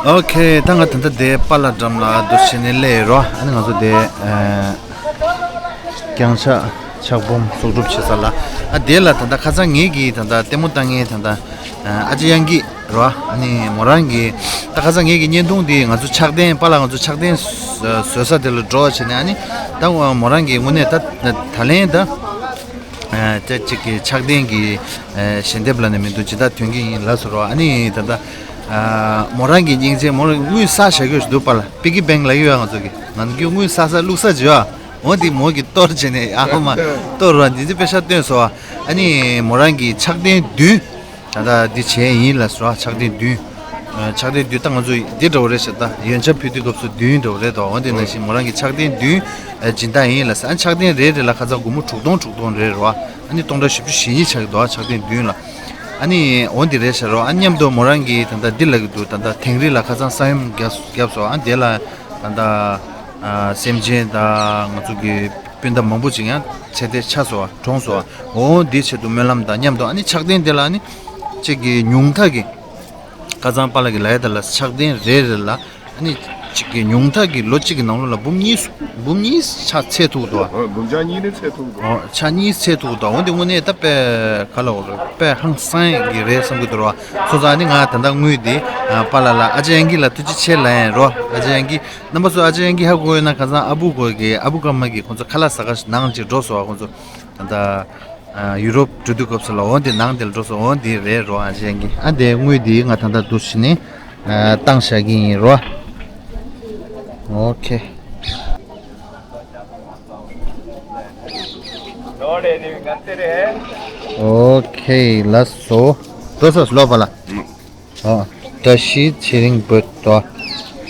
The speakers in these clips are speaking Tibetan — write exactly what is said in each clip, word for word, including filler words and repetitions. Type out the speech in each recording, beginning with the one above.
ཨོ་ཁེ། ད་ང་ད་ལྟ་དེ་པཱ་ལགས་འགྲམ་ལ་འདུག་བྱས་ནས་སླེབས་ཡོད་རོ། ཨ་ནི་ང་ཚོ་དེ་ཨ་རྐྱང་ཕྱག་ཕྱག་སྦོམ་གསོག་སྒྲུབ་བྱེད་ས་ལ། ཨ་དེ་ལ་ད་ལྟ་ཁ་སང་ངེད་ཀྱིས་ད་ལྟ་ལྟད་མོ་ལྟ་མཁན་ད་ལྟ་ཨ་ཅེ་དབྱངས་སྐྱིད་རོ། ཨ་ནི་མོ་རང་གིས་ད་ཁ་སང་ངེད་ཀྱི་བརྙན་ཐུང་དེ་ང་ཚོ་ཕྱག་རྟེན་པཱ་ལགས་ང་ཚོ་ཕྱག་རྟེན་བཟོ་ས་དེ་ལ་འགྲོ་བྱས་ནས། ཨ་ནི་ད་མོ་རང་གིས་དངོས་གནས་ད་ད་ལན་ད། ཨ་ཅེ་གཅིག་གི་ཕྱག་རྟེན་གྱི་ཨ་ཞལ་འདེབས་ལ་ནི་མི་འདུག་ཇི་ལྟར་ཐོན་གྱི་ཡིན་ལ་ཟེར་རོ། ཨ་ནི་ད་ལྟ་ཨ་མོ་རང་གི་སྙིང་རྗེ། མོ་རང་དངུལ་བསགས་བཞག་གི་ཡོད་ཞིག་འདུག་པཱ་ལགས། པི་ཀི་བེང་ལབ་ཀྱི་ཡོད། ང་ཚོ་གི་ང་ཚོ་གི་དངུལ་བསགས་ས་བླུགས་ས་ཅིག་ཡོད། འོ་དེ་མོ་གིས་གཏོར་བྱས་ནས་ཨ་མ་གཏོར་རོ། འདི་ཚོ་པེ་ཤག་བཏོན་སོང་། ཨ་ནི་མོ་རང་གི་ཕྱག་རྟེན་བདུན་ད་ལྟ་འདི་བྱས་ཡིན་ལ་ཟེར་རོ། ཕྱག་རྟེན་བདུན། ཨ་ཕྱག་རྟེན་བདུན་ད་ང་ཚོ་འདི་འདྲ་བོ་རེད་ཤག་ད་ཡོན་ཆབ་ཕུལ་དུས་སྐབས་སུ་བདུན་འདྲ་བོ་རེད་དོ། འོ་དེ་ནང་བཞིན་མོ་རང་གི་ཕྱག་རྟེན་བདུན་ཨ་སྦྱིན་བདག་ཡིན་ལ་ཟེར། ཨ་ཕྱག་རྟེན་རེ་རེ་ལ་ཁ་སང་སྒོར་མོ་དྲུག་སྟོང་དྲུག་སྟོང་རེད་རོ། ཨ་ནི་སྟོང་ཕྲག་བཞི་བཅུ་ཞེ་གཉིས་ཆགས་ཀྱི་འདུག་ཨ་ཕྱག་རྟེན་བདུན་ལ། ཨ་ནི་འོ་འདི་རེད་ཤག་རོ། ཨ་མཉམ་དུ་མོ་རང་གིས་ད་ལྟ་འདི་ལབ་ཀྱི་འདུག་ད་ལྟ་དིང་རི་ལ་ཁ་སང་ས་ཡོམ་བརྒྱབ་བརྒྱབ་སོང་། ཨ་དེ་ལ་ད་ལྟ་ཨ་སེམས་ཅན་དང་ང་ཚོ་གི་སྤུན་ཟླ་མང་པོ་ཅིག་ཡང་ཚེ་འདས་ཆགས་སོང་བ་གྲོངས་སོང་བ། འོ་འདིའི་ཆེད་དུ་སྨོན་ལམ་དང་མཉམ་དུ། ཨ་ནི་ཕྱག་རྟེན་དེ་ལ་ཨ་ནི་གཅིག་གི་ཉུང་མཐའ་གི་ཁ་སང་པཱ་ལགས་ཀྱིས་ལབ་ཡ་དེ་ལ་ཕྱག་རྟེན་རེ་རེ་ལ་ཨ་ནི་གཅིག་གི་ཉུང་མཐའ་གི་ལོ་གཅིག་གི་ནང་ལོགས་ལ་འབུམ་གཉིས་འབུམ་གཉིས་ཆ་ཚད་ཐུབ་འདུག་བ། འོ་འབུམ་ཆ་གཉིས་ནི་ཚད་ཐུབ་འདུག་ཨོ་ཆ་གཉིས་ཚད་ཐུབ་འདུག་འོ་འདི་དངོས་གནས་ད་དཔེ་ག་ལ་འོ་རེད། དཔེ་ཧང་སང་གི་རེད་བསམ་གི་འདུག་ར་བ། སོང་ཙང་ཨ་ནི་ང་ད་ལྟ་དངུལ་འདི་ཨ་པཱ་ལགས་ལ་ཨ་ཅེ་དབྱངས་སྐྱིད་ལ་ཐུགས་རྗེ་ཆེ་ལབ་ཡིན་རོ། ཨ་ཅེ་དབྱངས་སྐྱིད་རྣམ་པ་ཚོ་ཨ་ཅེ་དབྱངས་སྐྱིད་ཧ་གོ་ཡོད་ན། ཁ་སང་ཨ་བུ་གོ་གི་ཨ་བུ་ཀརྨ་གི་ཁོང་ཚོ་ཁ་ལག་ཟ་ག་ནང་ཅིག་འགྲོ་སོང་བ། ཁོང་ཚོ་ད་ལྟ་ཨ་ཡུ་རོབ་འགྲོ་དུས་སྐབས་སུ་ལ་འོ་འདི་ནང་དེ་ལ་འགྲོ་སོང་། འོ་འདི་རེད་རོ། ཨ་ཅེ་དབྱངས་སྐྱིད། ཨ་འདི་དངུལ་འདི་ང་ད་ལྟ་འདུག་བྱས་ནས་ཨ་བཏང་བཞག་གི་ཡིན་རོ། ཨོ་ཁེ། ཨོ་ཁེ། ལགས་སོ། འགྲོ་སོང་ལོ་པཱ་ལགས། ཨོ། བཀྲ་ཤིས་ཚེ་རིང་བོད་དོ།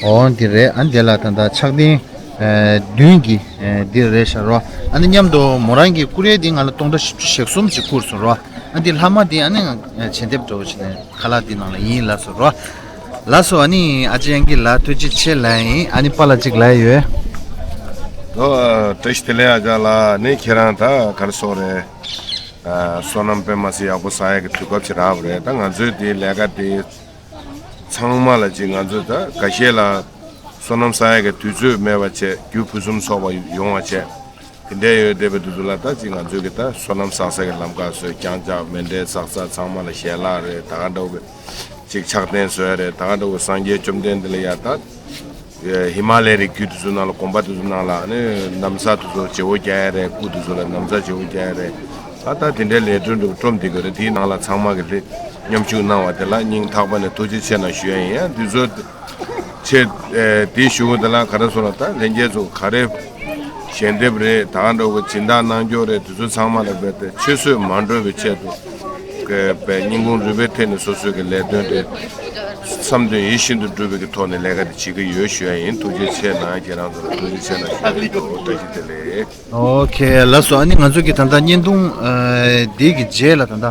ཨོ་འདི་རེད། ཨ་འདི་ལ་ད་ལྟ་ཕྱག་རྟེན་ཨ་བདུན་གྱི་ཨ་འདི་རེད་ཤག་རོ། ཨ་ནི་མཉམ་དུ་མོ་རང་གི་བསྐུར་ཡས་འདི་ང་ལ་སྟོང་ཕྲག་བཞི་བཅུ་ཞེ་གསུམ་ཅིག་བསྐུར་སོང་རོ། ཨ་འདི་ལྷག་མ་འདི་ཨ་ནི་ང་ཞལ་འདེབས་འདྲ་བོ་བྱས་ནས་ཁ་ལག་འདི་ནང་ལ་ཡིན་ལགས་སོ་རོ། ལགས་སོ། ཨ་ནི་ཨ་ཅེ་དབྱངས་སྐྱིད་ལགས་ཐུགས་རྗེ་ཆེ་ལབ་ཡིན། ཨ་ནི་པཱ་ལགས་གཅིག་ལབ་ཡོད། ཨོ་བཀྲ་ཤིས་བདེ་ལེགས་ཨ་ཅག་ལགས། ནི་ཁྱེད་རང་ད་ག་རེ་ཟེར་དགོས་རེད། ཨ་བསོད་ནམས་དཔེ་མ་སྲིད་ཡག་པོ་བསགས་ཡག་གི་དུས་སྐབས་ཅིག་རག་པ་རེད། ད་ང་ཚོའི་འདི་ལས་ཀ་འདི་ཚང་མ་ལ་ཅིག་ང་ཚོས་ད་འགའ་ཤས་ལ་བསོད་ནམས་བསགས་ཡག་གི་དུས་ཚོད་མེད་པ་བྱས། རྒྱུ་ཕུན་སུམ་ཚོགས་པ་ཡོང་བ་བྱས། དེ་འདྲ་ཡོད་བསྡད་པའི་དུས་ཚོད་ལ་ད་ཅིག་ང་ཚོས་གི་ད་བསོད་ནམས་བསགས་ས་གི་ལམ་ཁ་བཟོས། རྐྱང་ཕྱག་མཎྜལ་བསགས་ས་ཚང་མ་ལ་ཞལ་ལག་རེད། ད་ག་འདྲ་བོ་གི་ཅིག་ཕྱག་རྟེན་བཟོས་རེད། ད་ག་འདྲ་བོ་སངས་རྒྱས་བཅོམ་ལྡན་འདས་ལ་ཡ་ད་ཧི་མ་ལའི་རི་རྒྱུད་དེ་ཚོ་ནང་ལ། དགོན་པ་དེ་ཚོ་ནང་ལ་ནི་ན་བཟའ་དེ་ཚོ་བརྗེ་བོ་རྒྱག་ཡ་རེད། སྐུ་དེ་ཚོ་ལ་ན་བཟའ་བརྗེ་བོ་རྒྱག་ཡ་རེད། ད་ལྟ་དེ་འདྲའི་ལས་དོན་འགྲུབ་སྒྲུབ་དེ་ག་རེད། དེའི་ནང་ལ་ཚང་མ་གི་ལྷན་མཉམ་ཞུགས་གནང་བ་དེ་ལ་སྙིང་ཐག་པ་ནས་ཐུགས་རྗེ་ཆེ་གནང་ཞུ་ཡ་ཡིན། ཡང་དུས་ཚོད་ཆེད་དེ་ཞུ་བ་དེ་ལ་ག་རེ་ཟེར་ན། ད་ལྷན་རྒྱས་ཚོ་ག་རེ་ཞལ་འདེབས་རེད། ད་ག་འདྲ་བོ་སྦྱིན་བདག་གནང་རྒྱུ་རེད། དེ་ཚོ་ཚང་མ་ལ་རྦད་དེ་ཆུད་ཟོས་མ་འགྲོ་བའི་ཆེད་དུ་གི་བའི་སྙིང་ཁུང་རུས་པའི་ཐད་ནས་སོ་སོའི་གི་ལས་དོན་དེ་བསམ་དོན་ཡིད་བཞིན་དུ་འགྲུབ་པའི་གི་ཐོག་ནས་ལས་ཀ་དེ་བྱེད་ཀྱི་ཡོད་ཞུ་ཡ་ཡིན། ཐུགས་རྗེ་ཆེ་གནང་། ཁྱེད་རང་ཚོ་ལ་ཐུགས་རྗེ་ཆེ་གནང་ཞུ་ཡ་ཡིན། བཀྲ་ཤིས་བདེ་ལེགས། ཨོ་ཁེ། ལགས་སོ། ཨ་ནི་ང་ཚོ་གི་ད་ལྟ་བརྙན་ཐུང་ཨ་འདི་གི་རྗེས་ལ་ད་ལྟ་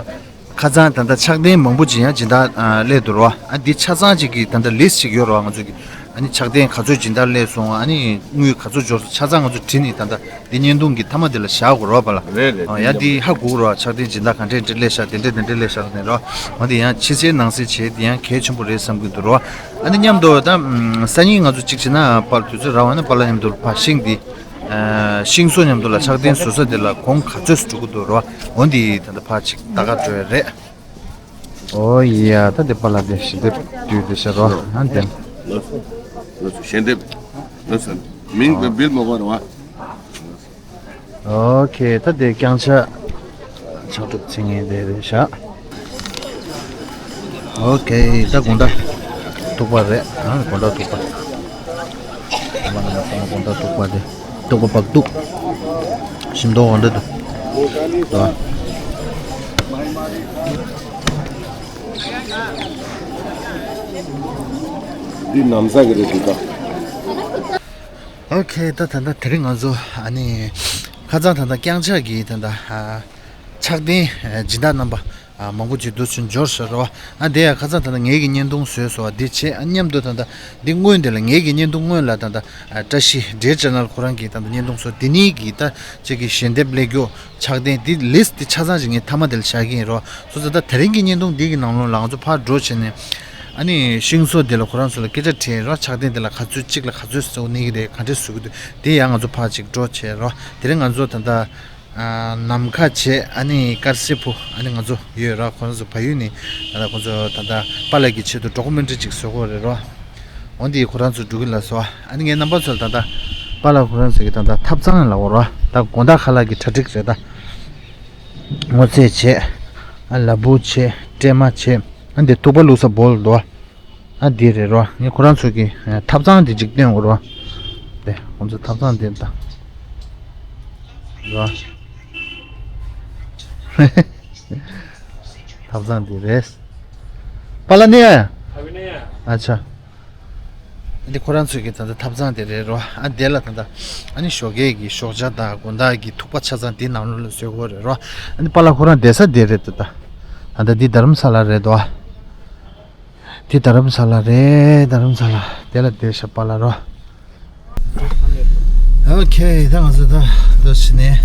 ཁ་སང་ད་ལྟ་ཕྱག་རྟེན་མང་པོ་ཅིག་ཡང་སྦྱིན་བདག་ཨ་སླེབས་འདུག་རོ། ཨ་འདི་ཆ་ཚང་ཅིག་གི་ད་ལྟ་ལིསི་ཅིག་ཡོད་རོ། ང་ཚོ་གི་ཨ་ནི་ཕྱག་རྟེན་ག་ཚོད་སྦྱིན་བདག་སླེབས་སོང་། ཨ་ནི་དངུལ་ག་ཚོད་འབྱོར་སོང་། ཆ་ཚང་ང་ཚོ་བྲིས་ནས་ད་ལྟ་འདི་བརྙན་ཐུང་གི་མཐའ་མ་དེ་ལ་བཞག་དགོས་རོ་པཱ་ལགས། རེད་རེད། ཨ་ཡ་འདི་ཧ་གོ་རོ། ཕྱག་རྟེན་སྦྱིན་བདག་ག་འདྲས་འདྲས་སླེབས་ཤག་དེ་འདྲས་དེ་འདྲས་སླེབས་ཤག་ནས་རོ། འོ་འདི་ཡང་ཕྱི་གསལ་ནང་གསལ་བྱས་དེ་ཡང་གལ་ཆེན་པོ་རེད་བསམ་གི་འདུག་རོ། ཨ་ནི་མཉམ་དུ་ད་སང་ཉིན་ང་ཚོ་གཅིག་བྱས་ན་པཱ་ལགས་དུས་ཚོད་རག་པ་ན་པཱ་ལགས་མཉམ་དུ་ཕར་ཤིང་འདི་ཤིང་བཟོ་མཉམ་དུ་ལ་ཕྱག་རྟེན་བཟོ་ས་དེ་ལ་གོང་ག་ཚོད་འགྲོ་གི་འདུག་རོ། འོ་འདི་ད་ལྟ་ཕར་ཅིག་ལྟ་ག་འགྲོ་ཡ་རེད། ཨོ་ཡ། ད་དེ་པཱ་ལགས་དེ་ཞལ་འདེབས་དུས་དེ་ཤར་རོ། ཨ་འདེམ། ལགས་སོ། ལགས་སོ། ཞལ་འདེབས། ལགས་སོ། མིང་དེ་བིལ་མོ་བར་བ། ཨོ་ཁེ། ད་དེ་རྐྱང་ཕྱག་ཕྱག་སྒྲུབ་ཚིག་ངན་དེ་རེད་ཤག་ཨོ་ཁེ། ད་དགོང་དག་ཐུག་པ་རེད། ཨ་དགོང་དག་ཐུག་པ། ཨ་མ་ན་མ་ཚང་མ་དགོང་དག་ཐུག་པ་དེ། ཐུག་པ་བག་ཐུག་ཞིམ་མདོག་འོ་འདྲ་འདུག་ཨ། འདི་ནམ་ཟ་གི་རེད་འདུག་ད། ཨོ་ཁེ། ད་ད་ལྟ་དེ་རིང་ང་ཚོ་ཨ་ནི་ཁ་སང་ད་ལྟ་རྐྱང་ཕྱག་གི་ད་ལྟ་ཨ་ཕྱག་རྟེན་སྦྱིན་བདག་རྣམ་པ་ཨ་མང་པོ་ཅིག་འདུག་ཚུན་འབྱོར་ཤག་རོ། ཨ་དེ་ཡང་ཁ་སང་ད་ལྟ་ངེད་ཀྱི་བརྙན་ཐུང་བཟོས་སོང་བ་འདི་བྱས། ཨ་མཉམ་དུ་ད་ལྟ་འདི་སྔོན་དེ་ལ་ངེད་ཀྱི་བརྙན་ཐུང་སྔོན་ལ་ད་ལྟ་ཨ་བཀྲ་ཤིས་བདེ་ཆེ་ནལ་ཁོ་རང་གི་ད་ལྟ་བརྙན་ཐུང་བཟོས། དེ་གཉིས་ཀྱི་ད་ཅིག་གི་ཞལ་འདེབས་སླེབས་རྒྱུ་ཕྱག་རྟེན་འདི་ལིསི་འདི་ཆ་ཚང་ཅིག་ངས་མཐའ་མ་དེ་ལ་བཞག་གི་ཡིན་རོ། སོ་སོ་ད་དེ་རིང་གི་བརྙན་ཐུང་འདི་གི་ནང་ལོགས་ལ་ང་ཚོ་ཕར་འགྲོ་བྱས་ནས་ ཨ་ནི་ཤིང་བཟོ་དེ་ལ་ཁོ་རང་ཚོ་ལ་སྐད་ཆ་དྲིས་རོ། ཕྱག་རྟེན་དེ་ལ་ག་ཚོད་གཅིག་ལ་ག་ཚོད་བཟོ་ནི་གི་རེད། ག་འདྲས་བཟོ་གི་འདུག་དེ་ཡང་ང་ཚོ་ཕར་ཅིག་འགྲོ་བྱས་རོ། དེ་རིང་ང་ཚོ་ད་ལྟ་ཨ་ནམ་མཁའ་བྱས། ཨ་ནི་དཀར་སེར་ཕུ། ཨ་ནི་ང་ཚོ་ཡོད་རོ། ཁོ་རང་ཚོ་བལ་ཡུལ་ནས་ད་ལྟ་ཁོ་ཚོ་ད་ལྟ་པཱ་ལགས་ཀྱི་ཆེད་དུ་ཌོ་ཀུ་མེན་ཊི་རི་ཅིག་བཟོ་གི་ཡོད་རེད་རོ། འོན་ཏེ་ཁོ་རང་ཚོ་འགྲོ་གི་ལ་སོ། ཨ་ནི་ངའི་རྣམ་པ་ཚོ་ལ་ད་ལྟ་པཱ་ལགས་ཁོ་རང་ཚོ་གི་ད་ལྟ་ཐབ་ཚང་ལ་འོ་རོ། ད་དགོང་དག་ཁ་ལག་གི་གྲ་སྒྲིག་རེད་ད། སྔོ་ཚལ་བྱས། ཨ་ལ་ཕུག་བྱས། སྲན་མ་བྱས། ཨ་འདི་ཐུག་པ་བླུགས་ས་བོ་ལ་འདུག་ཨ་འདི་རེད་རོ། ངས་ཁོ་རང་ཚོ་གི་ཨ་ཐབ་ཚང་འདི་འཇིག་རྟེན་འོ་རོ། དེ་ཁོང་ཚོ་ཐབ་ཚང་འདི་ད་རོ། ཐབ་ཚང་འདི་རེད། པཱ་ལགས་ནི། ཨ་ཆ། འདི་ཁོ་རང་ཚོའི་གི་ད་ལྟ་ཐབ་ཚང་དེ་རེད་རོ། ཨ་དེ་ལ་ད་ལྟ་ཨ་ནི་ཞོགས་ཀས་ཀྱི་ཞོགས་ཇ་དང་དགོང་དག་གི་ཐུག་པ་ཆ་ཚང་དེའི་ནང་ལོགས་ལ་བཟོས་ཡོད་རེད་རོ། ཨ་ནི་པཱ་ལགས་ཁོ་རང་བསྡད་ས་དེ་རེད་ད། ད་ད་ལྟ་འདི་དྷ་རམ་ས་ལ་རེད་དོ། འདི་དྷ་རམ་ས་ལ་རེད། དྷ་རམ་ས་ལ་དེ་ལ་བསྡད་ཤག་པཱ་ལགས་རོ། ཨོ་ཁེ། ད་ང་ཚོ་ད་འདུག་བྱས་ནས་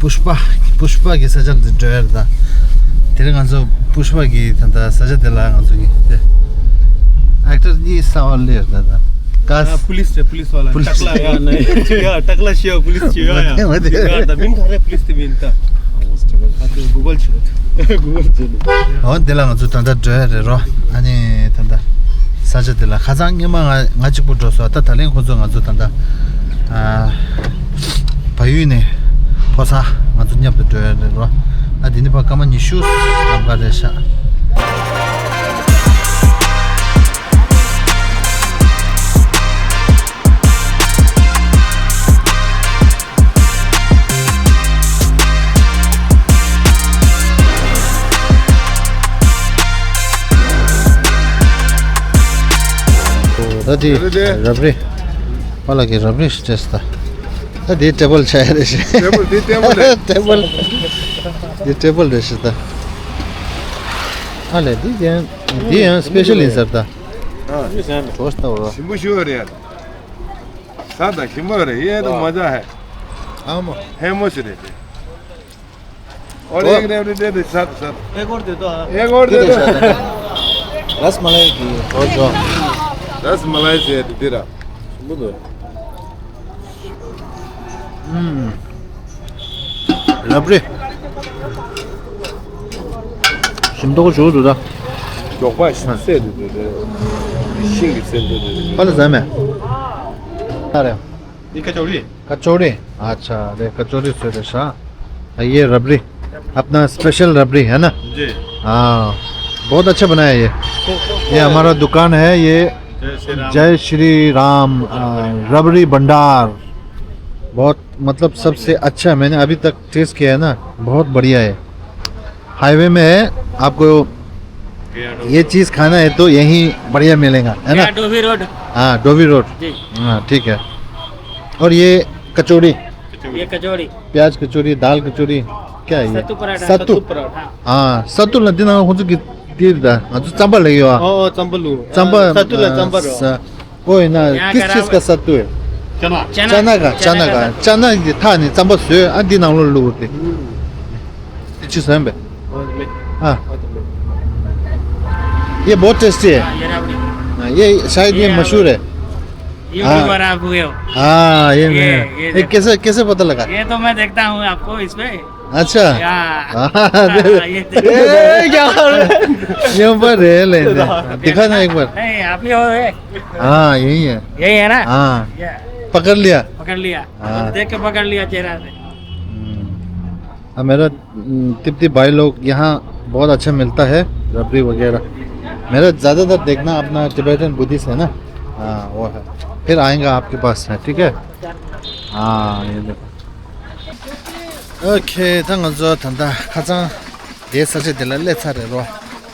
པུཤ་པ། པུཤ་པ་གི་ས་ཆ་ལ་འགྲོ་ཡ་རེད་ད། དེ་རིང་ང་ཚོ་པུཤ་པ་གི་ད་ལྟ་ས་ཆ་དེ་ལ་ང་ཚོ་གི་དེ་ཨེག་ཊར་གཉིས་གསར་པ་སླེབས་རེད་ད། ད་ཀ་ས། ཨ་པུ་ལིས་རེད། པུ་ལིས་བ་ལ། པུ་ལིས། ཊག་ལ་ཡ་ན་ཡ་ཅིག་ཡ་ཊག་ལ་ཤི་ཡ་པུ་ལིས་ཅིག་ཡ་ཡ། མ་དེ་མ་དེ། ཡ་ད་མིན་ག་རེ་པུ་ལིས་དེ་མིན་ད། ཨ་དེ་གུ་གལ་བྱོས། གུ་གལ་བྱོས། འོ་དེ་ལ་ང་ཚོ་ད་ལྟ་འགྲོ་ཡ་རེད་རོ། ཨ་ནི་ད་ལྟ་ས་ཆ་དེ་ལ་ཁ་སང་སྔོན་མ་ང་ང་གཅིག་པུ་འགྲོ་སོང་། ད་ད་ལན་ཁོ་ཚོ་ང་ཚོ་ད་ལྟ་ཨ་བལ་ཡུལ་ནས་ཕོ་གསར་ང་ཚོ་མཉམ་དུ་འགྲོ་ཡ་རེད་རོ། ཨ་དེ་ནི་ཕར་སྐར་མ་ཉི་ཤུ་ལམ་ཁ་རེད་ཤག་ད་དེ་རབ་རི། པཱ་ལགས་ཀྱིས་རབ་རི་ཞིག་སྤྲད་སོང་ད། ད་དེ་ཊེ་བལ་ཆགས་ཡ་རེད་ཤག་ཊེ་བལ། དེ་ཊེ་བལ་རེད། ཊེ་བལ། དེ་ཊེ་བལ་རེད་ཤག་ད། ཨ་ལས་འདི་ཡང་འདི་ཡང་སི་པེ་ཤལ་ཡིན་ས་རེད་ད། ཨ། གྲོ་ཞིག་ལྟ་བ་རོ། ཞིམ་པོ་ཞིག་ཡོད་རེད། ཟ་དང་ཞིམ་པོ་རེད། ये तो मजा है। हाँ, है मोसी रहते। और एक रेवड़ी दे दे, साथ साथ। एक और दे दो, हाँ। एक और दे दो। रस मलाई की, और जो। रस मलाई से दे रहा। हम्म। रबड़ी। ཞིམ་མདོག་ཞུ་འདུག་ད། མགྱོགས་པ་ཞིག་སེ་འདུག་འདུག་འདུག་ཤིང་གི་སེ་འདུག་འདུག་འདུག་པཱ་ལགས་ཟ་མེད། ཨ་རེ། ये कचौड़ी है। कचौड़ी। अच्छा, अरे कचौड़ी से तो सा। ये रबड़ी। अपना स्पेशल रबड़ी है ना? जी। हाँ। बहुत अच्छा बनाया ये। ये हमारा दुकान है ये। जय श्री राम। जय श्री राम, अ, रबड़ी भंडार। बहुत, मतलब, सबसे अच्छा मैंने अभी तक टेस्ट किया है ना, बहुत बढ़िया है। हाईवे में है, आपको ये चीज़ खाना है तो यहीं बढ़िया मिलेगा, है ना? यहाँ डोभी रोड। हाँ, डोभी रोड। जी। हाँ, ठीक है। और ये कचौड़ी? ये कचौड़ी। प्याज कचौड़ी, दाल कचौड़ी, क्या है ये? सत्तू पराठा। सत्तू। सत्तू पराठा। हाँ, सत्तू ला दिन हम खुद की तीर दा। हाँ, तो चावल लगे हो। ओ, चावल लो। चावल, सत्तू ला हाँ, चावल लो। स-, वो है ना, यहाँ किस का चीज़ रावण का सत्तू है? चना। चना। चना का, चना चना का का। सत्तू। चना ये था नहीं, चावल से, आ, दिन हम लोग लोग होते। हम्म। ये चीज़ है बे? और मैं। हाँ। और तो मैं। ये बहुत टेस्टी है। हाँ, ये राबड़ी। हाँ, ये शायद ये ये राबड़ी। मशहूर है। हाँ। YouTube पर आप हुए हो। हाँ, ये ये, मैं। ये ये देखो। कैसे, कैसे पता लगा? ये तो मैं देखता हूँ आपको इस पे। अच्छा। या। हाँ, हाँ, ये देखो। ए, क्या कर रहे हैं? यहाँ पर है, ले, ले। दिखा ना एक बार। नहीं, आप ही हो ये। हाँ, यही है। यही है ना? हाँ। ये। पकड़ लिया। पकड़ लिया। हाँ। देख के पकड़ लिया चेहरा से। हम्म। अब मेरा, हम्म, तिब्बती भाई लोग यहाँ बहुत अच्छा मिलता है, रबड़ी वगैरह। मेरा ज़्यादातर देखना अपना टिबेटन बुद्धिस्ट है ना, हाँ, वो है। फिर आएगा आपके पास है, ठीक है? हाँ, ये देखो। ཨོ་ཁེ། ད་ང་ཚོ་ད་ལྟ་ཁ་སང་དེའི་ས་ཆ་དེ་ལ་སླེབས་ཚར་རེད་རོ།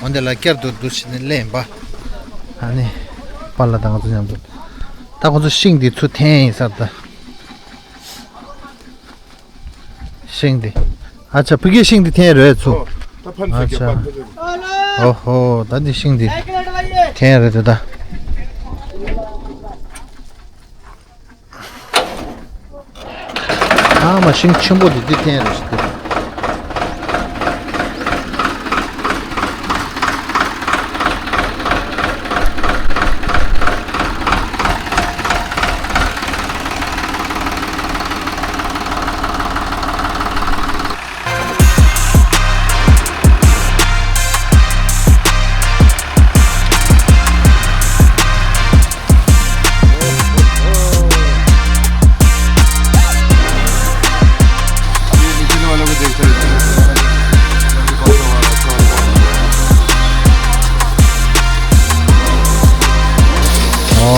འོན་ཏེ་ལ་བསྐྱར་དུ་འདུག་བྱས་ནས་སླེབས་ཡིན་པ། ཨ་ནི་པཱ་ལགས་དང་ང་ཚོ་མཉམ་དུ། ད་ཁོ་ཚོ་ཤིང་དེ་ཚུར་འཐེན་ཡིན་ས་རེད་ད། ཤིང་དེ། ཨ་ཆ། ཕ་གིའི་ཤིང་དེ་འཐེན་རེད་ཚུར། ཨོ། ད་ཕན་ཨ་ཆ། ཨོ་ཧོ། ད་འདི་ཤིང་དེ་འཐེན་རེད་དེ་ད། ཨ་མ། ཤིང་ཆེན་པོ་དེ་འདི་འཐེན་རེད་ཤག་དེ།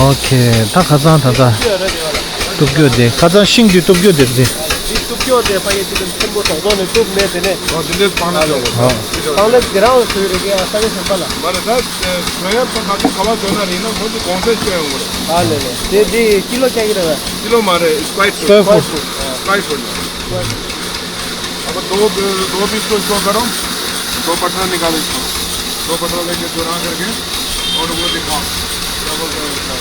ཨོ་ཁེ། ད་ཁ་སང་ད་ལྟ་གཏུབ་རྒྱུ་དེ། ཁ་སང་ཤིང་དེ་གཏུབ་རྒྱུ་དེ་རེད། འདི་གཏུབ་རྒྱུ་དེ་ཕ་གི་ཅིག་ཆེན་པོ་དོག་དོག་ནས་གཏུབ་མེད་དེ་ནས། ཨོ་དེ་འདྲའི་སྤང་ལེབ་ཡོང་གོ། ཨོ། སྤང་ལེབ་དེ་རང་ལ་བཟོས་རེད་གི་ཨ། ས་ཆ་གཞན་པ་ལ། མ་རེད། ད་བཟོ་ཡ་ད་ད་ཚོ་ག་བ་བཟོ་ན་རེད་ན་ཁོང་ཚོ་གོང་ཚད་སྤྲད་ཡོང་གོ། ཨ་ལེ་ལེ། དེ་འདི་ཀི་ལོ་ཆགས་ཀྱི་རེད་པ། ཀི་ལོ་མ་རེད། སི་ཀོ་ཡར་ཕུཊ། སི་ཀོ་ཡར་ཕུཊ། སི་ཀོ་ཡར་ཕུཊ། अब दो, दो पीस को इसको करो, दो पटरा निकालो इसको, दो पटरा लेके जो रहा करके, और वो दिखाओ, क्या बोलते हैं उसका,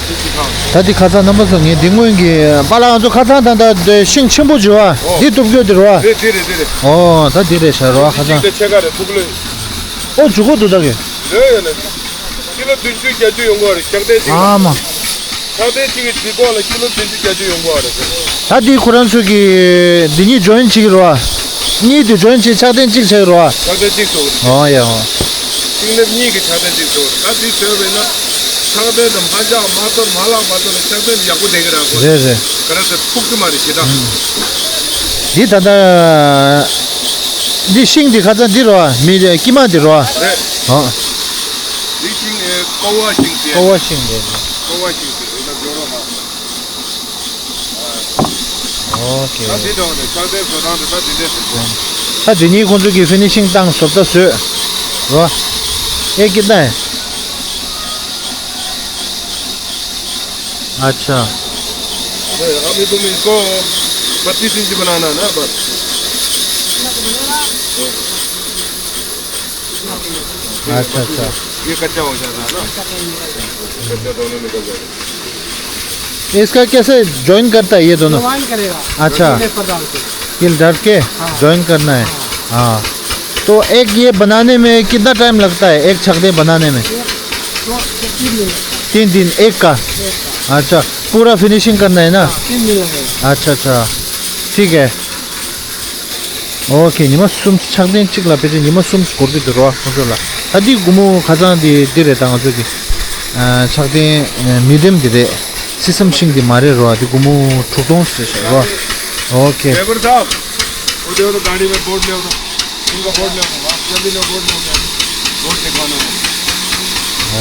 ये दिखाओ। ད་འདི་ཁ་སང་རྣམ་པ་ཚོ་ངས་འདི་སྔོན་གྱི་པཱ་ལགས་ང་ཚོ་ཁ་སང་ད་ལྟ་འདི་ཤིང་ཆེན་པོ་བྱུང་བ་འདི་གཏུབ་རྒྱུ་དེ་རེད་པ། རེད་རེད་རེད་རེད། ཨོ་ད་འདི་རེད་ཤག་རེད་པ། ཁ་སང་ཅིག་དེ་ཕྱེད་ཀ་རེད་ཐུག་ལོས། ཨོ་བྱུག་གོ་འདུག་ད་གི། རེད་ཡ་ལེ། ཀི་ལོ་བདུན་ཅུ་བརྒྱད་ཅུ་ཡོང་གི་རེད་ཕྱག་དེ་ཅིག་ལ། ཨ་མ། ཕྱག་དེ་ཅིག་གི་ལྗིད་ཁོག་ལ་ཀི་ལོ་བདུན་ཅུ་བརྒྱད་ཅུ་ཡོང་གི་རེད། ད་འདི་ཁོ་རང་ཚོ་གི་འདི་གཉིས་ཇོ་ཡིན་བྱེད་ཀྱི་རེད་པ། གཉིས་དེ་ཇོ་ཡིན་བྱེད་ཕྱག་དེ་གཅིག་ཆགས་ཀྱི་རེད་པ། ཕྱག་དེ་གཅིག་བཟོ་གི་རེད། ཨོ་ཡ་ཨོ། ཤིང་ལེབ་གཉིས་ཀྱི་ཕྱག་དེ་གཅིག་བཟོ་གི་རེད། ད་འདི་བཟོས་པས་ན་ཕྱག་དེ་དང་མ་འཇག་མ་གཏོར་མ་ལག་མ་གཏོར་ཕྱག་དེ་ཡག་པོ་བསྡད་ཀྱི་རེད་གོ། རེད་རེད། ག་རེ་ཟེར་ཕུག་གི་མ་རེད་ཞེ་དྲག། འདི་ད་ལྟ་འདི་ཤིང་འདི་ཁ་སང་འདི་རེད་པ། མི་དཀྱིལ་མ་འདི་རེད་པ། རེད། ཨོ། འདི་ཤིང་ཨེ་ཀོ་བ་ཤིང་ཟེར། ཀོ་བ་ཤིང་རེད། ཀོ་བ་ཤིང་ཟེར་ཡིན་ན་འགྲོ་རོགས་ཧ། ཨོ་ཁེ། ད་འདི་འདྲ་བ་རེད། ཕྱག་དེ་བཟོ་སྟངས་དེ་ད་འདི་འདྲས་ཟེར་གོ། ད་འདི་གཉིས་ཁོང་ཚོ་གི་ཕི་ནི་ཤིང་བཏང་བཟོ་ལྟ་བཟོས་རོ། ཨེ་ཀི་ཏན། अच्छा। अभी तुम इसको बत्तीस इंच बनाना ना बस। अच्छा अच्छा। ये कच्चा हो जाता है ना, कच्चा दोनों निकल जाएगा। इसका कैसे ज्वाइन करता है ये दोनों? ज्वाइन करेगा। अच्छा। कील डाल के। कील डाल के हाँ। ज्वाइन करना है। हाँ। हाँ। तो एक ये बनाने में कितना टाइम लगता है, एक छकड़े बनाने में? दो, तीन दिन। तीन दिन एक का? एक का। अच्छा, पूरा फिनिशिंग करना है ना? हाँ, तीन दिन लगेगा। अच्छा अच्छा, ठीक है। ཨོ་ཁེ། ཉི་མ་གསུམ་ཕྱག་ཐེངས་གཅིག་ལ་ཕལ་ཆེར་ཉི་མ་གསུམ་འགོར་གྱི་འདུག་རོ་ཁོང་ཚོ་ལ། ད་འདི་སྒོར་མོ་ཁ་སང་འདི་འདི་རེད། ད་ང་ཚོ་གི་ཨ་ཕྱག་ཐེངས་མི་ཌི་ཡམ་འདི་རེད། སི་སམ་ཤིང་འདི་མ་རེད་རོ། འདི་སྒོར་མོ་དྲུག་སྟོང་ཟེར་ཤག་རོ། ཨོ་ཁེ། ड्राइवर साहब, वो देखो तो गाड़ी में बोर्ड ले आओ तो, इनका बोर्ड ले आओ, आप जल्दी ले आओ, बोर्ड ले आओ, बोर्ड दिखाना है।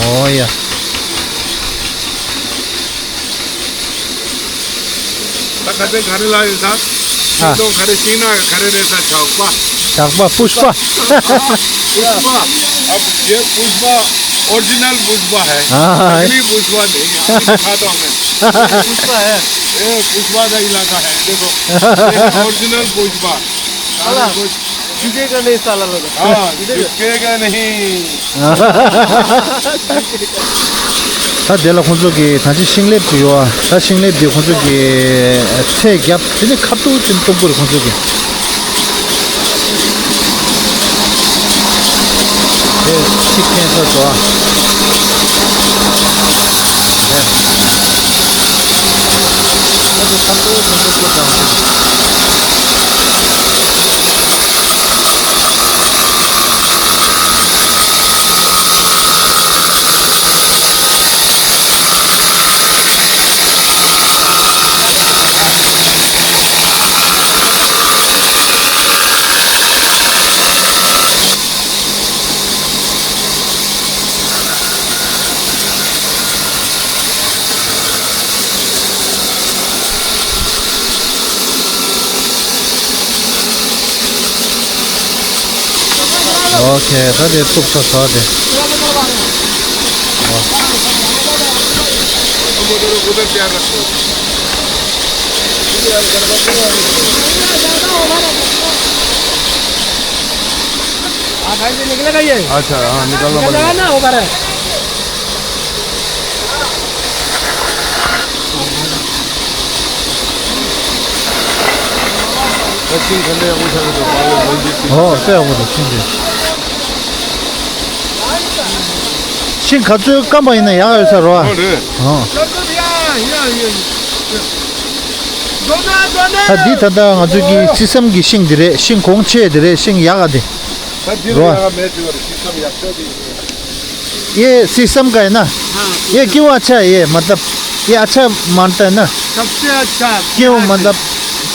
ཨོ་ཡ། ད་ཁ་སང་ག་རེ་ལབ་ཡོད་ད། ཨ། ཤིང་སྡོང་ག་རེ་བཤིག་ན་ག་རེ་རེད་ད། ཇག་པ། ཇག་པ། पुष्पा। पुष्पा। अब ये पुष्पा ओरिजिनल पुष्पा है। हाँ, हाँ। नकली पुष्पा नहीं है। अभी दिखाता हूँ मैं। पुष्पा है। ये पुष्पा का इलाका है, देखो। ये है ओरिजिनल पुष्पा। साला, झुकेगा नहीं साला लोग। हाँ, झुकेगा नहीं। ད་དེ་ལ་ཁོང་ཚོ་གི་ད་ཅི་ཤིང་ལེབ་ཅིག་ཡོད་ཨ། ད་ཤིང་ལེབ་དེ་ཁོང་ཚོ་གི་ཚད་བརྒྱབ། དེ་ནི་ཁ་ཐུག་ཅིག་གཏུབ་དགོས་རེད་ཁོང་ཚོ་གི། དེ་ཅིག་འཐེན་ཚར་སོང་ཨ། ཨོ་ཁེ། ད་དེ་གཏུབ་ཚར་ཚར་དེ། हाँ, भाई, ये निकलेगा ये। अच्छा, हाँ, निकालना पड़ेगा। निकलेगा ना, ऊपर है। ཤིང་ག་ཚོད་སྐམ་པ་ཡིན་ན་ཡག་ཡོད་ས་རོ། ཨོ་རེད། ཨོ། ད་འདི་ད་ལྟ་ང་ཚོ་གི་སི་སམ་གི་ཤིང་འདི་རེད། ཤིང་གོང་ཆེ་འདི་རེད། ཤིང་ཡག་ག་འདི། ये शीशम का है ना? हाँ, ये क्यों अच्छा है ये, मतलब, ये अच्छा मानता है ना? सबसे अच्छा। क्यों, मतलब,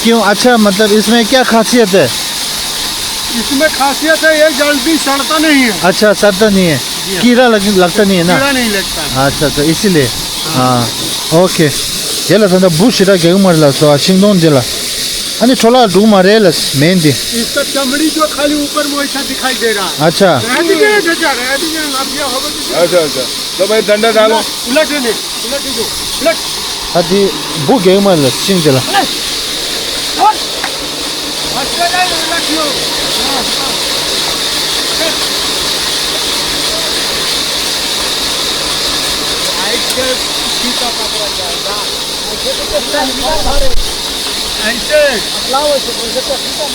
क्यों अच्छा, मतलब, इसमें क्या खासियत है? इसमें खासियत है, ये जल्दी सड़ता नहीं है। अच्छा, सड़ता नहीं है। कीड़ा लग, लगता नहीं है ना? कीड़ा नहीं लगता। अच्छा, अच्छा, इसीलिए। हाँ। हाँ, ओके। དེ་ལ་ད་ལྟ་འབུ་ཞེ་དྲག་རྒྱག་གི་མ་རེད་ལགས་སོ། ཤིང་སྡོང་འདི་ལ། ཨ་ནི་འཕྲོ་བརླག་འགྲོ་གི་མ་རེད་ལགས་སྨན་འདི། इसका चमड़ी जो खाली ऊपर में वैसा दिखाई दे रहा है। अच्छा। रहती है, रहती है, रहती है, आप ये होगा कि अच्छा, अच्छा। तो भाई डंडा डालो। उलट नहीं, उलट नहीं दो, उलट। ད་འདི་འབུ་རྒྱག་གི་མ་རེད་ལགས་ཤིང་འདི་ལ། ऐसे।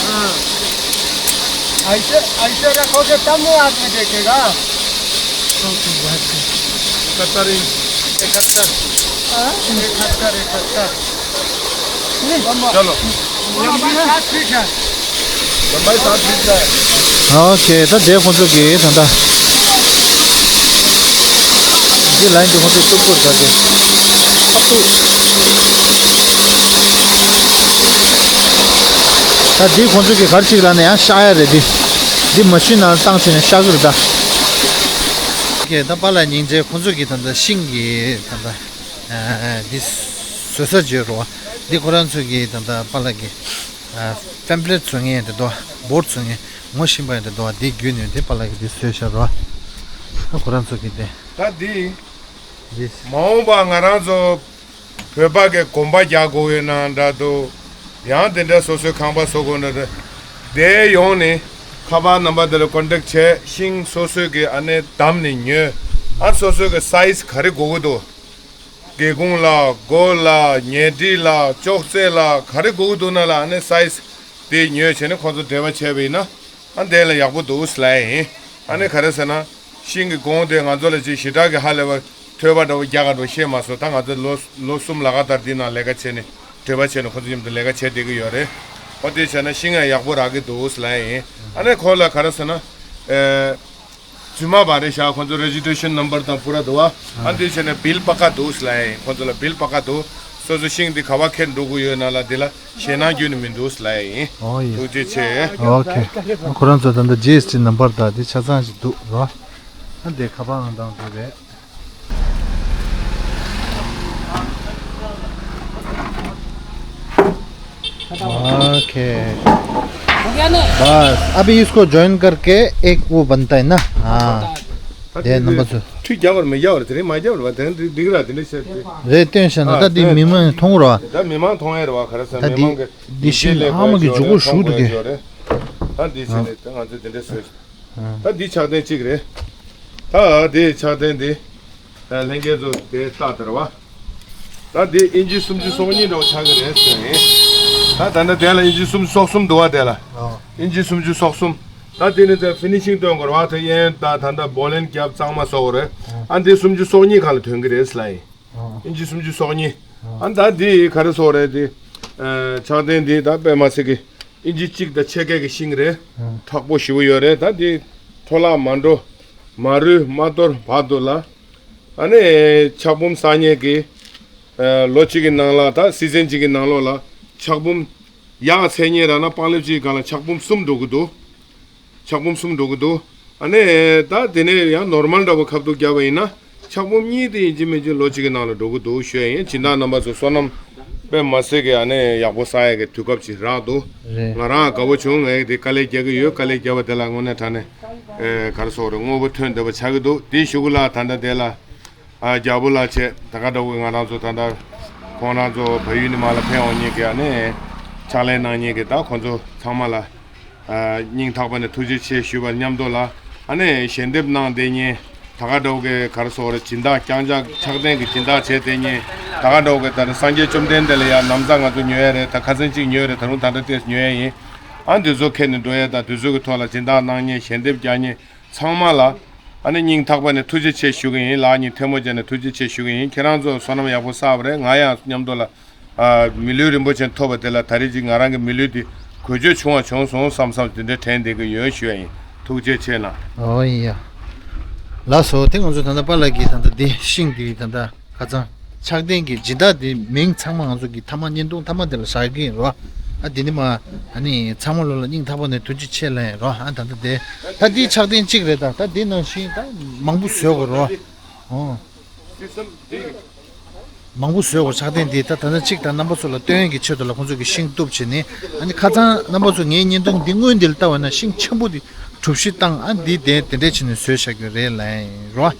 हाँ। ऐसे, ऐसे रखोगे तब नहीं आदमी देखेगा। कतर ही। इकहत्तर। हाँ? इकहत्तर, इकहत्तर। चलो। लंबाई सात फीट है। लंबाई सात फीट का है। ཨོ་ཁེ། ད་དེ་ཁོང་ཚོ་གིས་ད་ལྟ་འདི་ལ་ཡིན་དུས་ཁོང་ཚོ་སུབ་སུབ་བྱ་དུས། ད་འདི་ཁོང་ཚོ་གིས་ག་རེ་བྱེད་ཀྱི་ལབ་ན་ཡང་གཤག་ཡ་རེད། འདི་འདི་མ་ཤིན་ནང་བཏང་བྱས་ནས་གཤག་གི་རེད་ད། ཨོ་ཁེ། ད་པཱ་ལགས་སྙིང་རྗེ། ཁོང་ཚོ་གིས་ད་ལྟ་ཤིང་གི་ད་ལྟ་འདི་བཟོ་ས་བརྗོད་རོགས། འདི་ཁོ་རང་ཚོ་གིས་ད་ལྟ་པཱ་ལགས་ཀྱི་པེམ་ཕླེཊ་བཟོ་མཁན་དེ་དོ་བོར་བཟོ་མཁན་ངོ་ཤེས་པ་ཡང་དེ་དོ་འདི་བརྒྱུད་ནས་འདི་པཱ་ལགས་ཀྱིས་འདི་བཟོས་བཞག་རོགས། ཁོ་རང་ཚོ་གིས་དེ། ད་འདི། འདི། མ་འོངས་པ་ང་རང་ཚོ་བོད་པ་གི་གོམ་པ་རྒྱག་དགོས་ཡོད་ན་འདྲ་འདུག་ཡང་དེ་འདྲ་སོ་སོའི་ཁང་པ་བཟོ་དགོས་ན་འདྲ། དེ་ཡོང་ནས་ཁ་པར་ནམ་པར་དེ་ལ་ཀོན་ཊེག་བྱས། ཤིང་སོ་སོས་ཀྱི་ཨ་ནེ་བསྡམས་ནས་ཉོས། ཨ་སོ་སོའི་གི་སའི་ཛི་ག་རེ་དགོས་ཀྱི་འདུག་སྒེའུ་ཁུང་ལ་སྒོ་ལ་ཉལ་ཁྲི་ལ་ཅོག་ཙེ་ལ་ག་རེ་དགོས་ཀྱི་འདུག་ན་ལ་ཨ་ནེ་སའི་ཛི་དེ་ཉོས་བྱས་ནས་ཁོང་ཚོ་འབྲེལ་བ་བྱས་པ་ཡིན་ན། ཨ་འདས་ལ་ཡག་པོ་འདུག་ཟེར་ལབ་ཡ་ཡིན། ཨ་ནི་ག་རེ་ཟེར་ན། ཤིང་གི་གོང་དེ་ང་ཚོ་ལ་ཅིག་ཞེ་དྲག་གི་ཧ་ལས་པ་ཐོས་པ་འདྲ་བོ་རྒྱག་ག་འགྲོ་ཤེས་མ་སོང་། ད་ང་ཚོ་ལོ་ལོ་གསུམ་ལ་ག་ལྟར་འདི་ནང་ལས་ཀ་བྱས་ནས་གྲོད་པ་བྱས་ནས་ཁོ་ཚོ་མཉམ་དུ་ལས་ཀ་བྱས་བསྡད་ཀྱི་ཡོད་རེད། ཨོ་དེ་བྱས་ན་ཤིང་ཡང་ཡག་པོ་རག་གི་འདུག་ཟེར་ལབ་ཡ་ཡིན། ཨ་ནི་ཁོ་ལ་ག་རེ་ཟེར་ན། ཨེ། རྫུན་མ་བ་རེད་ཤག་ཁོ་ཚོ་རེ་ཇི་སི་ཊེ་རེ་ཤན་ནམ་བར་དང་པུ་ར་འདུག་བ། ཨ་འདི་བྱས་ནས་བིལ་པ་ཀ་འདུག་ཟེར་ལབ་ཡ་ཡིན། ཁོ་ཚོ་ལ་བིལ་པ་ཀ་འདུག་སོ་སོ་ཤིང་འདི་ག་བ་ཁྱེར་འགྲོ་དགོས་ཡོད་ན་ལ་འདི་ལ་ཞེད་སྣང་ཁྱོན་ནས་མི་འདུག་ཟེར་ལབ་ཡ་ཡིན། ཨོ་ཡེ། ཐུགས་རྗེ་ཆེ། ཨོ་ཁེ། ཁོ་རང་ཚོ་ད་ལྟ་ཇི་ཨེས་ཊི་ནམ་བར་དང་འདི་ཆ་ཚང་ཞིག་འདུག་རོ། ཨ་འདི་ཁ་པར་ཨང་དང་འདི་རེད། ओके। हो गया ना? बस, अभी इसको ज्वाइन करके एक वो बनता है ना? हाँ। दे नंबर से। ठीक क्या और मैं क्या और तेरे मैं क्या और तेरे दिख रहा तेरे से। रे टेंशन हाँ, था दी ते- मिमन थोंग रहा। दा मिमन थोंग है रहा खरा से दा मिमन के दिशी हम की जुगो शूट के। हाँ, दिशी ने तो हाँ, तेरे से। ད་འདི་ཕྱག་སྟན་གཅིག་རེད། ད་འདི་ཕྱག་སྟན་འདི་ལྷན་རྒྱས་ཚོ་དེ་ལྟ་དར་བ། ད་འདི་ཨིན་ཅི་སུམ་ཅུ་སོ་གཉིས་འདྲ་བོ་ཆགས་ཀྱི་རེད་ཟེར་ཡིན། ད་ད་ནི་དེ་ལ་ཨིན་ཅི་སུམ་ཅུ་སོ་གསུམ་འདུག་བ། དེ་ལ་ཨིན་ཅི་སུམ་ཅུ་སོ་གསུམ། ད་དེ་ནི་དེ་ཕི་ནི་ཤིང་སྟོན་དགོས་རེད་བ། དེ་གཡས་གཡོན་ད་ད་ད་བོ་ལེན་རྒྱབ་གཙང་མ་བཟོ་དགོས་རེད། ཨ་འདི་སུམ་ཅུ་སོ་གཉིས་གང་ལ་ཐོན་གྱི་རེད་ཟེར་ལ་ཡིན། ཨིན་ཅི་སུམ་ཅུ་སོ་གཉིས། ཨ་ད་འདི་ག་རེ་བཟོ་རེད་དེ། ཕྱག་སྟན་འདི་ད་དཔེ་མ་སྲིད་ཀྱི། ཨིན་ཅི་གཅིག་དང་ཕྱེད་ཀའི་གི་ཤིང་རེད། ཨང་། མཁྲེགས་པོ་ཞེ་པོ་ཡོད་རེད། ད་འདི་འཕྲོ་བརླག་མ་འགྲོ། མ་རུལ་མ་གཏོར་བར་དུ་ལ། ཨ་ནི་ཆག་འབུམ་བསགས་མཁན་གྱི། ཨ་ལོ་གཅིག་གི་ནང་ལ་ད་སི་ཛན་གཅིག་གི་ནང་ལོགས་ལ་ཆག་འབུམ་ཡག་ཚད་མཁན་ར་ན་པང་ལེབ་གཅིག་གི་སྒང་ལ་ཆག་འབུམ་གསུམ་འགྲོ་གི་འདུག་ཆག་འབུམ་གསུམ་འགྲོ་གི་འདུག་ཨ་ནི་ད་དེ་ནས་ཡང་ནོར་མལ་འདྲ་པོ་ཁ་ཐུག་བརྒྱབ་པ་ཡིན་ན་ཆག་འབུམ་གཉིས་དེ་ཡིན་གཅིག་མིན་གཅིག་ལོ་གཅིག་གི་ནང་ལ་འགྲོ་གི་འདུག་ཞུ་ཡ་ཡིན། སྦྱིན་བདག་རྣམ་པ་ཚོ་བསོད་ནམས་དཔེ་མ་སྲིད་ཀྱི་ཨ་ནི་ཡག་པོ་བསགས་ཡ་གི་དུས་སྐབས་ཅིག་རག་འདུག་རེད། ང་རང་དགའ་པོ་བྱུང་། ངས་དེ་དཀའ་ལས་རྒྱག་གི་ཡོད། དཀའ་ལས་བརྒྱབ་པ་དེ་ལ་དངོས་གནས་དྲང་གནས་ཨེ་ག་རེ་ཟེར་དགོས་རེད། དངོས་པོ་ཐོན་བསྡད་པ་ཆགས་ཀྱི་འདུག་དེ་གཞུག་གུ་ལ་ད་ལྟ་དེ་ལ་ཨ་རྒྱལ་པོ་ལགས་བྱས་ད་ག་འདྲ་བོ་ང་རང་ཚོ་ད་ལྟ་ཁོང་རང་ཚོ་བལ་ཡུལ་ནས་མར་ལ་ཕེབས་འོང་མཁན་གྱི་ཨ་ནི་ཕྱག་ལས་གནང་མཁན་གྱི་ད་ཁོང་ཚོ་ཚང་མ་ལ། སྙིང་ཐག་པ་ནས་ཐུགས་རྗེ་ཆེ་ཞུས་པ་མཉམ་དུ་ལ། ཨ་ནི་ཞལ་འདེབས་གནང་བསྡད་མཁན་ད་ག་འདྲ་བོ་གི་ག་རེ་ཟེར་དགོས་རེད། སྦྱིན་བདག་རྐྱང་ཕྱག་རྐྱང་ཕྱག་སྟན་གྱི་སྦྱིན་བདག་བྱས་བསྡད་མཁན་ད་ག་འདྲ་བོ་གི་ད་ནི་སངས་རྒྱས་བཅོམ་ལྡན་འདས་ལ་ཡ་ན་བཟའ་ང་ཚོ་ཉོ་ཡ་རེད། ད་ཁ་སང་གཅིག་ཉོས་རེད། ད་རུང་ད་ལྟ་ཏོག་ཙམ་ཉོ་ཡ་ཡིན། ཨ་འདི་ཚོ་ཁྱེར་ནས་འགྲོ་ཡ་དང་དུས་ཚོད་ཀྱི་ཐོག་ལ་སྦྱིན་བདག་གནང་མཁན་ཞལ་འདེབས་རྒྱག་མཁན་ཚང་མ་ལ་ཨ་ནི་སྙིང་ཐག་པ་ནས་ཐུགས་རྗེ་ཆེ་ཞུ་གི་ཡིན། ལག་གཉིས་ཐལ་མོ་སྦྱར་ནས་ཐུགས་རྗེ་ཆེ་ཞུ་གི་ཡིན། ཁྱེད་རང་ཚོ་བསོད་ནམས་ཡག་པོ་བསགས་པ་རེད། ང་ཡང་མཉམ་དུ་ལ། ཨ་མི་ལུས་རིན་པོ་ཆེ་ཐོབ་པ་དེ་ལ་ད་རེས་ཅིག་ང་རང་གི་མི་ལུས་འདི་འགུལ་སྐྱོད་བྱུང་བ་བྱུང་སོང་བསམ་བསམ་དེ་འདྲའི་དྲན་བསྡད་ཀྱི་ཡོད་ཞུ་ཡ་ཡིན། ཐུགས་རྗེ་ཆེ་གནང་། ཨོ་ཡ། ལགས་སོ། དེ་ང་ཚོ་ད་ལྟ་པཱ་ལགས་ཀྱིས་ད་ལྟ་འདི་ཤིང་འདི་ད་ལྟ་ཁ་སང་ཕྱག་སྟན་གྱི་སྦྱིན་བདག་འདི་མིང་ཚང་མ་ང་ཚོ་གི་མཐའ་མ་བརྙན་ཐུང་མཐའ་མ་དེ་ལ་བཞག་གི་ཡིན་རོ། ཨ་འདི་ནི་མ་ཨ་ནི་ཚང་མ་ལོ་ལ་སྙིང་ཐག་པ་ནས་ཐུགས་རྗེ་ཆེ་ལབ་ཡིན་རོ། ཨ་ད་ལྟ་དེ་ད་འདི་ཕྱག་རྟེན་གཅིག་རེད། ད་ད་འདི་ནང་བཞིན་ད་མང་པོ་བཟོས་དགོས་རོ། ཨོ། མང་པོ་བཟོས་པ་ཕྱག་རྟེན་འདི་ད་ད་ལྟ་གཅིག་དང་རྣམ་པ་ཚོ་ལ་སྟོན་གྱི་ཆེད་དུ་ལ་ཁོང་ཚོ་གི་ཤིང་གཏུབ་བྱས་ནས། ཨ་ནི་ཁ་སང་རྣམ་པ་ཚོ་ངའི་བརྙན་ཐུང་འདི་སྔོན་འདི་ལ་ལྟ་བ་ན་ཤིང་ཆེན་པོ་འདི་གྲུ་བཞི་བཏང་། ཨ་འདི་དེ་དེ་འདྲས་བྱས་ནས་བཟོས་བཞག་གི་རེད་ལབ་ཡིན་རོ།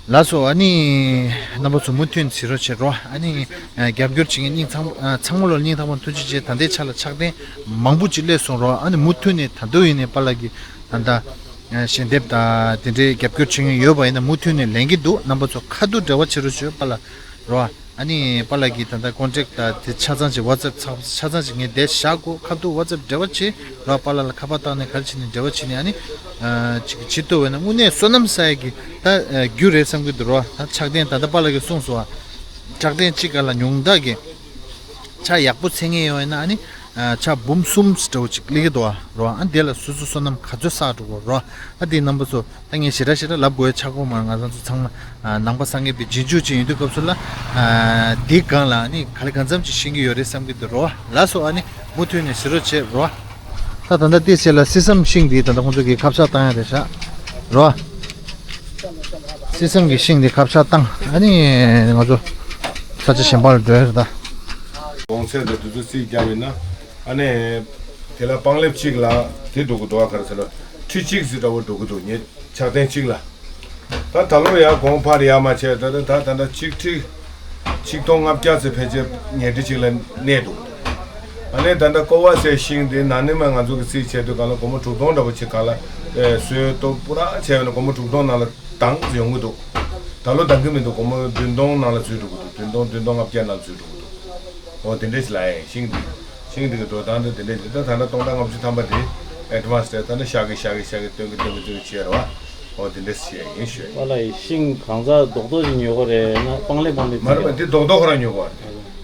ལགས་སོ། ཨ་ནི་རྣམ་པ་ཚོ་མུ་མཐུད་ནས་གཟིགས་རོགས་བྱེད་རོ། ཨ་ནི་རྒྱབ་སྐྱོར་བྱེད་མཁན་སྙིང་ཚང་ཚང་མ་ལོ་སྙིང་ཐག་པ་ཐུགས་རྗེ་ཆེ། ད་ལྟའི་ཆ་ལ་ཕྱག་རྟེན་མང་པོ་ཅིག་སླེབས་སོང་རོ། ཨ་ནི་མུ་མཐུད་ནས་ད་དུང་ཡིན་ནས་པཱ་ལགས་ཀྱི་ད་ལྟ་ཞལ་འདེབས་དང་དེ་འདྲའི་རྒྱབ་སྐྱོར་བྱེད་མཁན་ཡོད་པ་ཡིན་ན་མུ་མཐུད་ནས་ལེན་གྱི་འདུག་རྣམ་པ་ཚོ་ཁ་ཐུག་འབྲེལ་བ་བྱེད་རོགས་བྱེད་པཱ་ལགས་རོ། ཨ་ནི་པཱ་ལགས་ཀྱི་ད་ལྟ་ཀོན་ཊེག་དང་དེ་ཆ་ཚང་ཅིག་ཝ་ཙེབ་ཚགས་ཆ་ཚང་ཅིག་ངས་འདིར་བཞག་གོ། ཁ་ཐུག་ཝ་ཙེབ་འབྲེལ་བ་བྱེད་རོགས། པཱ་ལགས་ལ་ཁ་པར་བཏང་ནས་ག་རེ་བྱས་ནས་འབྲེལ་བ་བྱས་ནས། ཨ་ནི་ཅིག་བྱེད་ཐུབ་པ་ཡིན་ན་དངོས་གནས་བསོད་ནམས་བསགས་ཡག་གི་ད་རྒྱུ་རེད་བསམ་གྱི་འདུག་རོ། ད་ཕྱག་རྟེན་ད་ལྟ་པཱ་ལགས་ཀྱིས་གསུངས་སོང་བ། ཕྱག་རྟེན་གཅིག་ག་ལ་ཉུང་མཐའ་གི་ཆ་ཡག་པོ་འཚོལ་མཁན་ཡོད་ན་ཨ་ནི་ཆ་འབུམ་གསུམ་འདྲ་བོ་ཅིག་སླེབས་ཀྱི་འདུག་བ་རོ། ཨ་འདི་ལ་སོ་སོ་བསོད་ནམས་ག་ཚོད་བསགས་འགྲོ་དགོས་རོ། ཨ་འདི་རྣམ་པ་ཚོ་ད་ངས་ཞེ་དྲག་ཞེ་དྲག་ལབ་དགོས་ཡ་ཆགས་ཀྱི་མ་རེད། ང་རང་ཚོ་ཚང་མ་ནང་པ་སངས་རྒྱས་པའི་རྗེས་འཇུག་ཅིག་ཡིན་དུས་སྐབས་སུ་ལ་འདིའི་སྒང་ལ་ཨ་ནི་ག་ལེ་གང་འཚམ་ཅིག་ཤེས་ཀྱི་ཡོད་རེད་བསམ་གྱི་འདུག་རོ། ལགས་སོ། ཨ་ནི་མུ་མཐུད་ནས་གཟིགས་རོགས་བྱེད་རོ། ད་ད་ལྟ་དེ་བྱས་ལ་སི་སམ་ཤིང་འདི་ད་ལྟ་ཁོང་ཚོ་གིས་ཁ་བཤད་བཏང་ཡ་རེད་ཤག་རོ། སི་སམ་གྱི་ཤིང་འདི་ཁ་བཤད་བཏང་། ཨ་ནི་ང་ཚོ་ས་ཆ་གཞན་པ་ལ་འགྲོ་ཡ་རེད་ད། གོང་ཚད་དང་དེ་ཚོ་རྩིས་བརྒྱབ་ཡིན་ན། ཨ་ནི་དེ་ལ་སྤང་ལེབ་གཅིག་ལ་དེ་འགྲོ་གི་འདུག་ག་རེ་ཟེར་ན་ཁྲི་གཅིག་ཙམ་འདྲ་བོ་འགྲོ་གི་འདུག་ངས་ཕྱག་རྟེན་གཅིག་ལ། ད་ད་ལོ་ཡར་གོང་འཕར་ཡར་མར་བྱས། ད་ད་ད་ད་ལྟ་ཆིག་ཁྲི་ཆིག་སྟོང་ལྔ་བརྒྱ་ཙམ་ཕལ་ཆེར་ཉལ་ཁྲི་གཅིག་ལ་གནས་འདུག་ཨ་ནི་ད་ལྟ་ཀོ་བ་ཟེར་ཤིང་དེ་ན་ནིང་མ་ང་ཚོ་གི་རྩིས་བྱས་དུས་སྒང་ལ་སྒོར་མོ་དྲུག་སྟོང་འདྲ་པོ་ཅིག་སྒང་ལ་ཨེ་སོས་ཏོ་པུ་ར་བྱས་ན་སྒོར་མོ་དྲུག་སྟོང་ནང་ལ་འདང་ཡོང་གི་འདུག་ད་ལོ་འདང་གི་མི་འདུག་སྒོར་མོ་བདུན་སྟོང་ནང་ལ་འཛུལ་འགྲོ་གི་འདུག་བདུན་སྟོང་བདུན་སྟོང་ལྔ་བརྒྱ་ནང་ལ་འཛུལ་འགྲོ་གི་འདུག་འོ་དེ་འདྲ་ཞིག་ལ་ཨེ་ཤིང་དེ་ཤིང་དེ་གི་འགྲོ་སྟངས་དེ་དེ་འདྲ་ཞིག་ད་ད་ལྟ་སྟོང་ཕྲག་ལྔ་བཅུ་ཐམ་པ་དེ་ཨེ་ཌི་ཝན་སི་རེད། ད་ནི་ཤག་གི་ཤག་གི་ཤག་གི་སྟོན་གི་སྟོན་གི་སྟོན་གི་བྱས་རེད་བ། འོ་དེ་འདྲ་ཞིག་ཡིན་ཞུ། པཱ་ལགས་ཡིས་ཤིང་གང་ཟག་རྡོག་རྡོག་ཅིག་ཉོ་གི་རེད་ན་སྤང་ལེབ་སྤང་ལེབ་མ་རེད་པ། འདི་རྡོག་རྡོག་ཁོ་རང་ཉོ་གི་བ་རེད།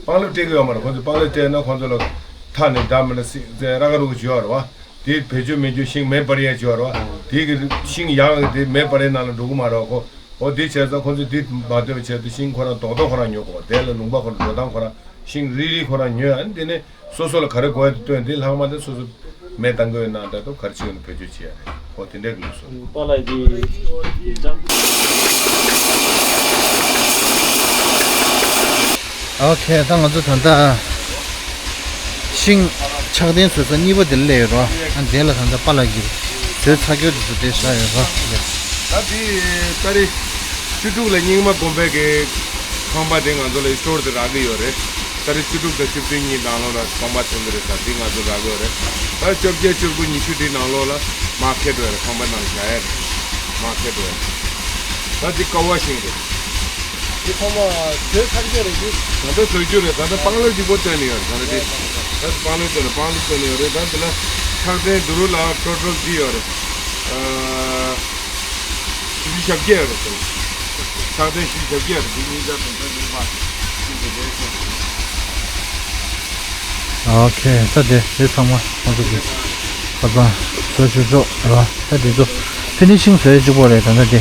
སྤང་ལེབ་སྤྲད་གི་ཡོད་མ་རེད། ཁོ་ཚོས་སྤང་ལེབ་སྤྲད་ན་ཁོ་ཚོ་ལ་ཐག་ནས་འདྲ་མི་འདྲ་སི་ར་ག་རུ་གི་བྱོས་བ་རེད་བ། དེ་བེད་སྤྱོད་མི་བྱོས་ཤིང་མེ་འབར་ཡ་བྱོས་བ་རེད་བ། དེ་གི་ཤིང་ཡག་གི་དེ་མེ་འབར་ཡའི་ནང་ལ་འགྲོ་གི་མ་རེད་བ་ཁོ། འོ་དེ་བྱས་ཙང་ཁོ་ཚོས་དེ་མ་འདོད་པ་བྱས་ཏེ་ཤིང་ཁོ་རང་རྡོག་རྡོག་ཁོ་རང་ཉོ་གི་བ། དེ་ལ་ལུང་པ་ཁོ་རང་འགྲོ་སྟངས་ཁོ་རང་ཤིང་རིལ་རིལ་ཁོ་རང་ཉོས། ཨ་ནི་དེ་ནས་སོ་སོ་ལ་ག་རེ་དགོས་ཡ་དེ་བཏོན་ཏེ་ལྷག་མ་དེ་སོ་སོ་མེ་བཏང་གི་ཡོད་ན་འདྲ་འདུག་ག་རེ་བྱེད་ཡོད་ན་བེད་སྤྱོད་བྱེད་ཡ་རེད། ཨོ་དེ་འདྲ་གི་ལུགས་སྲོལ། པཱ་ལགས་ཀྱིས་ཀྱིས་ཀྱང་། ཨོ་ཁེ། ད་ང་ཚོ་ད་ལྟ་ཤིང་ཕྱག་རྟེན་བཟོ་ས་གཉིས་པ་དེ་ལ་སླེབས་ཡོད་རོ། ཨ་དེ་ལ་ད་ལྟ་པཱ་ལགས་ཀྱིས་བཟོས་ཚར་རྒྱུ་དེ་ཚོ་དེ་བཞག་ཡོད་རོ། ད་དེ་ཏ་རིག་བཅུ་དྲུག་ལ་རྙིང་མ་དགོན་པའི་གི་ཁང་པ་དེ་ང་ཚོ་ལ་སི་ཊོར་དེ་རག་གི་ཡོད་རེད། ཏ་རིག་བཅུ་དྲུག་དང་བཅུ་བདུན་གཉིས་ནང་ལོགས་ལ་ཁང་པ་ཐོན་གི་རེད། ད་འདི་ང་ཚོ་རག་གི་ཡོད་རེད། ད་བཅོ་བརྒྱད་བཅུ་དགུ་ཉི་ཤུ་དེའི་ནང་ལོགས་ལ་མར་ཁེ་འགྲོ་ཡ་རེད། ཁང་པ་ནང་བཞག་ཡ་རེད། མར་ཁེ་འགྲོ་ཡ་རེད། ད་འདི་ཀ་བ་ཤིང་རེད། འདི་ཚང་མ་བཟོས་ཚར་གྱི་རེད་འདི། ད་ལྟ་བཟོ་རྒྱུ་རེད། ད་ལྟ་སྤང་ལེབ་གཅིག་པོ་བཏོན་ནས་ཡོད་རེད། ད་ལྟ་འདི་ད་སྤང་ལེབ་བཏོན་ནས་སྤང་ལེབ་བཏོན་ནས་ཡོད་རེད། ད་འདི་ལ་ཕྱག་རྟེན་འདི་རུ་ལ་ཊོ་ཊལ་འདི་ཡོད་རེད། ཨ། བཞི་བཅུ་ཞེ་བརྒྱད་རེད་ཟེར། ཕྱག་རྟེན་བཞི་བཅུ་ཞེ་བརྒྱད་རེད། འདི་གཉིས་ཀ་དང་ཚན་རིག་པ་གཅིག་ཏུ་རེད་ཟེར། ཨོ་ཁེ། ད་དེ་དེ་ཚང་མ་ཁོང་ཚོ་གི་ཁ་སང་བཟོ་ཆོག་ཆོག་རེད་བ། ད་དེ་ཚོ་ཕི་ནི་ཤིང་བཟོ་ཡ་གཅིག་པོ་རེད། ད་ད་དེ་དེ་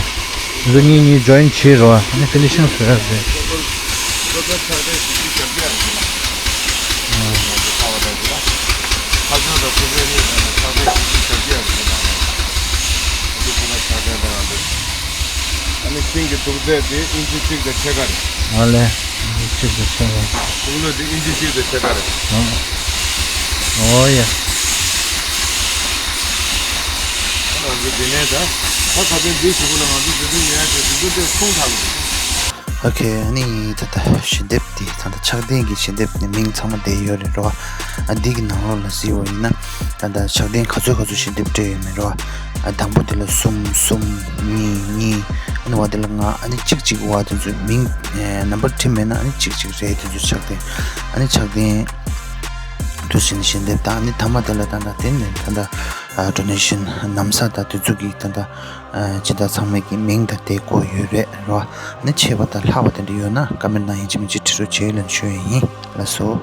ཚོ་གཉིས་གཉིས་ཇོ་ཡིན་བྱས་རེད་བ། ཨ་ནི་ཕི་ནི་ཤིང་བཟོ་ཡ་རེད། ཁ་སང་དང་ཕྱི་ཚེས་གཉིས་ནང་ལ་ཕྱག་དཔེ་ཞིབ་ཞིབ་བྱ་རྒྱུ་ཡང་མི་འདུག་འདི་ཁོ་ན་ཕྱག་དཔེ་འདྲ་བ་འདུག་ཨ་ནི་ཤིང་གི་དུག་རྫས་དེ་ཨིན་ཅི་གཅིག་དང་ཕྱེད་ཀ་རེད། ཨ་ལས། ཨིན་ཅི་གཅིག་དང་ཕྱེད་ཀ། དུག་ལོག་དེ་ཨིན་ཅི་གཅིག་དང་ཕྱེད་ཀ་རེད། ཨ། ཨོ་ཡ། ང་ཚོ་འདི་ནས་ད་ད་ཁ་སང་འདི་ཞིག་པོ་ལ་ང་ཚོ་འདི་དུས་ཉལ་ཡ་དེ་འདི་དུས་དེ་ཁུངས་ཐག་ལ་འདུག་ཨོ་ཁེ། ཨ་ནི་ད་ལྟ་ཞལ་འདེབས་འདི་ད་ལྟ་ཕྱག་རྟེན་གྱི་ཞལ་འདེབས་ནི་མིང་ཚང་མ་བསྡད་ཡོད་རེད་རོ། ཨ་འདི་གི་ནང་ལོགས་ལ་གཟིགས་པ་ཡིན་ན་ད་ལྟ་ཕྱག་རྟེན་ག་ཚོད་ག་ཚོད་ཞལ་འདེབས་སྤྲད་ཡོད་མེད་རོ། ཨ་དང་པོ་དེ་ལ་གསུམ། གསུམ། གཉིས། གཉིས། ཨ་ནི་བ་དེ་ལ་ལྔ། ཨ་ནི་གཅིག་གཅིག་བ་དེ་ཚོ་མིང་ཨེ་ནམ་བར་བྲིས་མེད་ན་ཨ་ནི་གཅིག་གཅིག་རེད། དེ་ཚོ་ཕྱག་རྟེན། ཨ་ནི་ཕྱག་རྟེན་དུ་ཕྱིན་ཞལ་འདེབས་དང་། ཨ་ནི་ཐ་མ་དེ་ལ་ད་ལྟ་དེ་ནས་ད་ལྟ་ཨ་ཌོ་ནེ་ཤན་ནམ་བཟའ་དང་དེ་ཚོ་གི་ད་ལྟ་ཨ་སྦྱིན་བདག་ཚང་མའི་གི་མིང་དང་དེ་བཀོད་ཡོད་རེད་རོ། ཨ་ནི་ཆད་པ་དང་ལྷག་པ་དེ་འདྲ་ཡོད་ན་ཀ་མེན་ཊི་ནང་ཡིན་གཅིག་མིན་གཅིག་བྲིས་རོགས་བྱེད་ལབ་ཞུ་ཡ་ཡིན། ལགས་སོ།